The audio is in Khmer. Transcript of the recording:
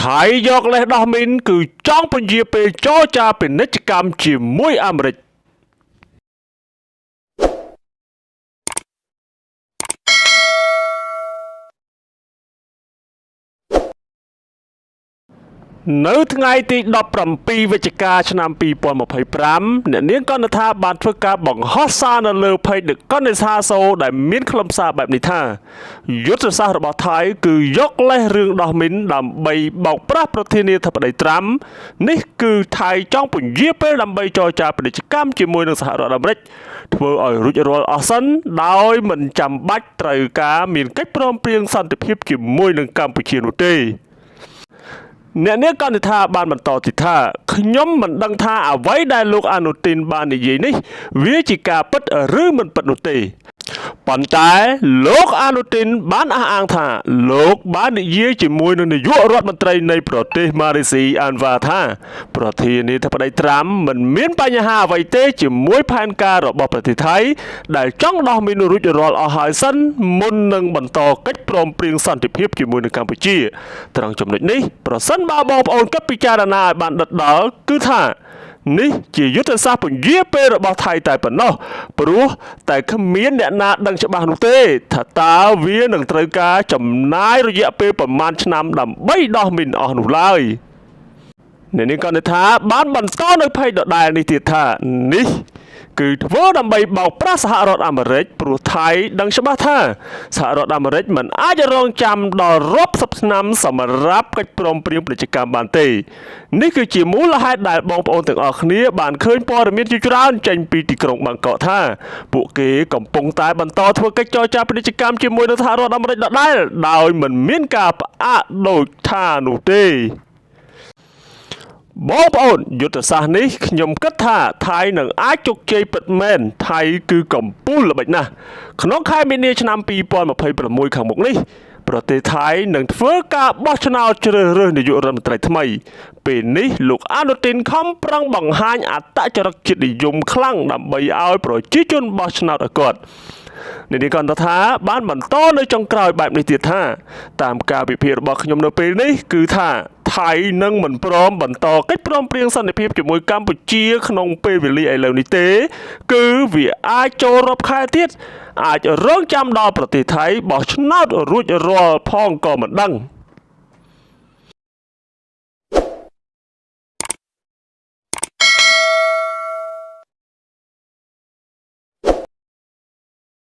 ថៃយកលេសដោះមីនគឺចង់ពន្យាពេលចរចាពាណិជ្ជកម្មជាមួយអាមេរិក នៅថ្ងៃទី17វិច្ឆិកាឆ្នាំ2025អ្នកនាងកណ្ណថាបានធ្វើការបង្ហោះសារនៅលើ page The កណ្ណថាសូដែលមានខ្លឹមសារបែបនេះថាយុទ្ធសាស្ត្ររបស់ថៃគឺយកលេសរឿងដោះមីនដើម្បីបោកប្រាស់ប្រធានាធិបតីត្រាំនេះគឺថៃចង់ពន្យាពេលដើម្បីចរចាពាណិជ្ជកម្មជាមួយនឹងសហរដ្ឋអាមេរិកធ្វើឲ្យរួចរាល់អស់សិនដោយមិនចាំបាច់ត្រូវការមានកិច្ចព្រមព្រៀងសន្តិភាពជាមួយនឹងកម្ពុជានោះទេ អ្នកនាងកណ្ឌិថាបានបន្តទៀតថាខ្ញុំមិនដឹងថាអ្វីដែលលោកអានុទីនបាននិយាយនេះវាជាការពិតឬមិនពិតនោះទេប៉ុន្តែលោកអានុទីនបានអះអាងថាលោកបាននិយាយជាមួយនឹងនាយករដ្ឋមន្ត្រីនៃប្រទេសម៉ាឡេស៊ីអានវ៉ាថាប្រធានាធិបតីត្រាំមិនមានបញ្ហាអ្វីទេជាមួយផែនការរបស់ប្រទេសថៃដែលចង់ដោះមីនរួចរាល់អស់ហើយសិនមុននឹងបន្តកិច្ចព្រមព្រៀងសន្តិភាពជាមួយនឹងកម្ពុជា ត្រង់ចំណុចនេះប្រសិនបើបងប្អូនគិតពិចារណាឲ្យបានដិតដល់គឺថានេះជាយុទ្ធសាស្ត្រពន្យាពេលរបស់ថៃតែប៉ុណ្ណោះព្រោះតែគ្មានអ្នកណាដឹងច្បាស់នោះទេថាតើវានឹងត្រូវការចំណាយរយៈពេលប្រមាណឆ្នាំដើម្បីដោះមីនអស់នោះឡើយអ្នកនាងកណ្ឌថាបានបន្តនៅផេកដដែលនេះទៀតថានេះគឺធ្វើដើម្បីបោកប្រាស់សហរដ្ឋអាមេរិកព្រោះថៃដឹងច្បាស់ថាសហរដ្ឋអាមេរិកមិនអាចរងចាំដល់រាប់សិបឆ្នាំសម្រាប់កិច្ចព្រមព្រៀងពាណិជ្ជកម្មបានទេនេះគឺជាមូលហេតុដែលបងប្អូនទាំងអស់គ្នាបានឃើញព័ត៌មានជាច្រើនចេញពីទីក្រុងបាងកកថាពួកគេកំពុងតែបន្តធ្វើកិច្ចចរចាពាណិជ្ជកម្មជាមួយនឹងសហរដ្ឋអាមេរិកដដែលដោយមិនមានការផ្អាកដូចថានោះទេ បងប្អូនយុទ្ធសាស្ត្រនេះខ្ញុំគិតថាថៃនឹងអាចជោគជ័យពិតមែនថៃគឺកំពូលល្បិចណាស់ក្នុងខែមីនាឆ្នាំ2026ខាងមុខនេះប្រទេសថៃនឹងធ្វើការបោះឆ្នោតជ្រើសរើសនាយករដ្ឋមន្ត្រីថ្មីពេលនេះលោកអានុទីនខំប្រឹងបង្ហាញអត្តចរិតជាតិនិយមខ្លាំងដើម្បីឲ្យប្រជាជនបោះឆ្នោតឲ្យគាត់ នាងកន្តថាបានបន្តនៅចុងក្រោយបែបនេះទៀតថាតាមការវិភាគរបស់ខ្ញុំនៅពេលនេះគឺថាថៃនឹងមិនព្រមបន្តកិច្ចព្រមព្រៀងសន្តិភាពជាមួយកម្ពុជាក្នុងពេលវេលាឥឡូវនេះទេគឺវាអាចចូលរាប់ខែទៀតអាចរងចាំដល់ប្រទេសថៃបោះឆ្នោតរួចរាល់ផងក៏មិនដឹង។